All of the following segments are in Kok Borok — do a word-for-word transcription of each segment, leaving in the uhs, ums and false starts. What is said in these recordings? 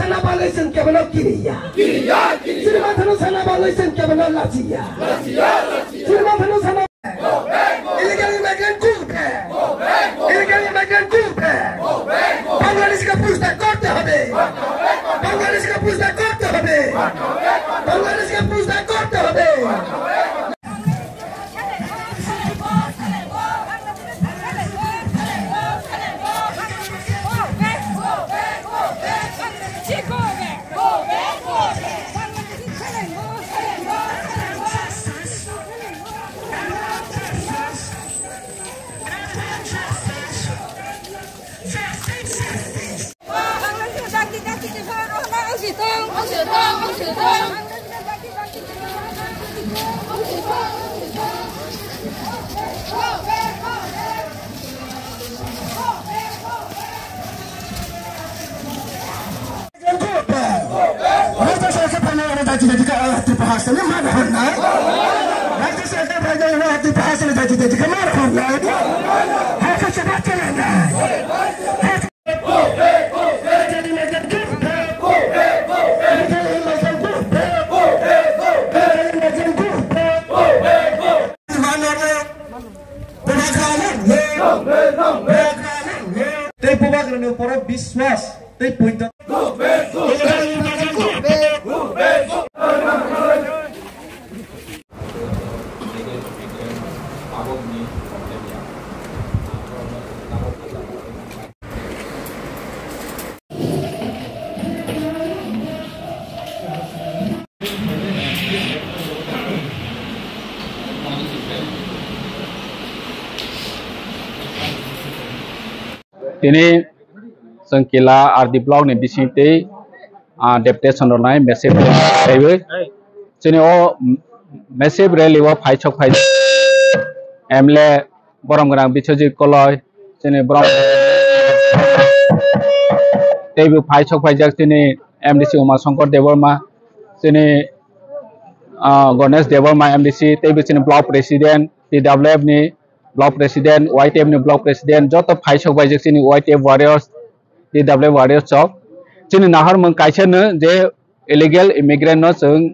Sana balai sen kebeno kiriya. Kiriya, kiriya. Sirma thano sana balai sen kebeno lachiya. Lachiya, lachiya. Sirma thano sana. Go back, go back. Illegal immigrant go back. Go back, go back. Illegal immigrant go back. Go back, go back. বাংলাদেশকে পুষব্যাক করতে হবে। বাংলাদেশকে পুষব্যাক করতে হবে। বাংলাদেশকে পুষব্যাক করতে হবে। রাজ্য সরকার পালন জাতি জাতিকে আলাদা ত্রিপুরা হাসলে মান হন না। রাজ্য সরকার পালন জাতি জাতিকে মান হন না। হাসে সে বাচ্চা না। Tei bubagrani uporo biswas tei poito. Tini chwng kila R D block ni bising tei, ah, deputation rwnai massive rally khaiwi. Chini o massive rally o phai sok phai M L A borom gwnang Biswajit Koloi, chini borom tei bo phai sok phaijak chini M D C Uma Shankar Debbarma, chini, ah, Ganesh Debbarma M D C, tei bo chini block president, T W F ni block president, Y T F ni block president, joto phai sok phaijak chini Y T F warriors, T W F warriors chok. Chini nahar mung kaisa no je illegal immigrant no chwng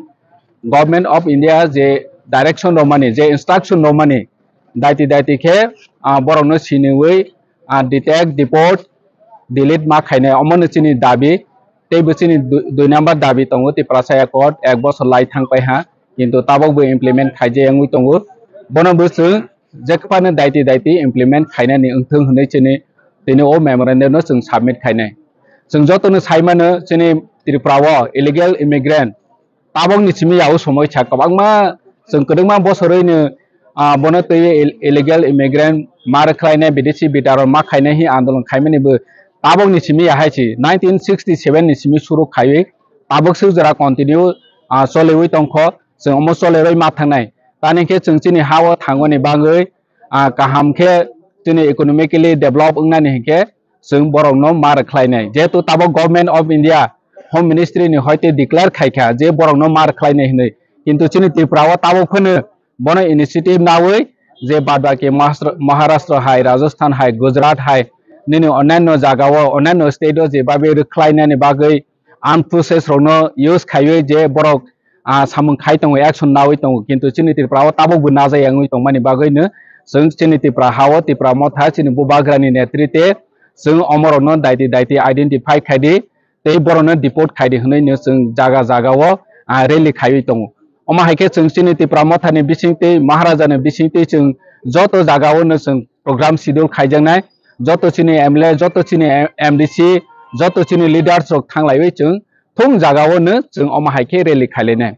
Government of India je direction romani, je instruction romani, daiti daiti khe, ah, borokno siniwi, ah, detect, deport, delete ma khainai, omono chini dabi. Tei bo chini dui, dui number dabi tongo, Tiprasa Accord ek bosor lai thang pai ha, kintu tabok bo implement khaijak wngwi tongo. Bono bo chwng jephano daiti daiti implement khainani wngthung hwnwi chini tini o memorandum no chwng submit khainai. Chwng jotono sai mano chini Tripura o illegal immigrant tabokni simi ya o somoi sa kwbangma chwng kwdwkma bosoroi no, ah, bono twi ill-, illegal immigrant ma rwkhlainai bidesi bidaro ma khainai hi andolon khaimani bo tabokni simi ya hai si nineteen sixty seven ni simi suru khaiwi tabok swk jora continue, ah, choliwi tongkho chwng omo choleroi ma thangnai. Tani khe chwng chini ha o thangmani bagwi, ah, kaham khe chini economically develop wngnani hinkhe chwng borokno ma rwkhlainai. Jehetu tabok Government of India Home Ministry ni hoite declare khaikha je borokno ma rwkhlainai hinwi. Kintu chini Tripura o tabok phano bono initiative nawi je badbaki Mahastra-, Maharashtra hai, Rajasthan hai, Gujarat hai, nini onyanno jaga o, onyanno state o je babe rwkhlainani bagwi armed forces rokno use khaiwi je borok, ah, samung khai tongo, action nawi tongo, kintu chini Tripura o tabok bo najai wngwi tongmani bagwi no chwng chini Tripura ha o Tripura motha chini bubagrani netrite chwng omorokno daiti daiti identify khaidi tei borokno deport khaidi hwnwi no chwng jaga jaga o, ah, rally khaiwi tongo. Omo hai khe chwng chini Tripura mothani bising tei Maharaja ni bising tei chwng joto jaga o no chwng program schedule khaijaknai, joto chini M L A, joto chini M D C, joto chini leaders rok thanglaiwi chwng thung jaga o no chwng omo hai khe rally khailainai.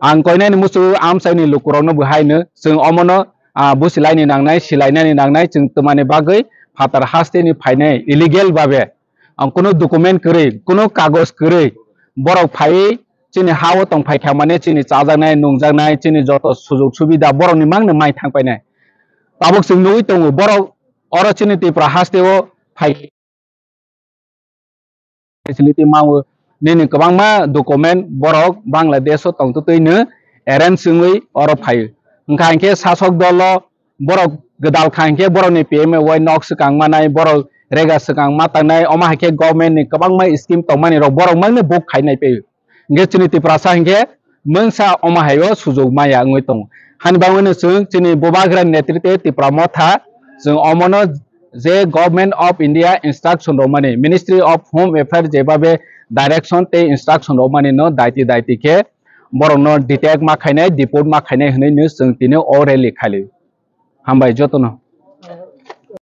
Ang koinani musu amchaini lukurokno bo hai no chwng omono, ah, busilaini nangnai, silainani nangnai, chwng twmani bagwi phatar hasteni phainai illegal babe, ang kuno document kwrwi, kuno kagoj kwrwi borok phaiwi chini ha o tong phaikha mane chini chajaknai, nungjaknai, chini joto sujok subida borokni mangno mai thang painai. Tabuk chwng nugwi tongo borok oro chini Tripura haste o phai facility mao nini kwbangma document borok Bangladesh o tongtwtwi no arrange wngwi oro phaio. Wngkha hinkhe sasok dolo borok gwdal kha hinkhe borokni P M A Y nok swkang manai, borok rega swkang ma tangnai, omo hai khe government ni kwbangma scheme tongmani rok borok mangno book khainai pe. Hingke chini Tiprasa hingke mungsa omo hai o sujok maya wngwi tongo. Hani bagwi no chwng chini Bubagra ni netritwe Tipra Motha chwng omono je Government of India instruction rok mani, Ministry of Home Affairs jebabe direction tei instruction rok mani no daiti daiti khe borok no detect ma khainai, deport ma khainai hwnwi no chwng tini o rally khali. Hambai jotono.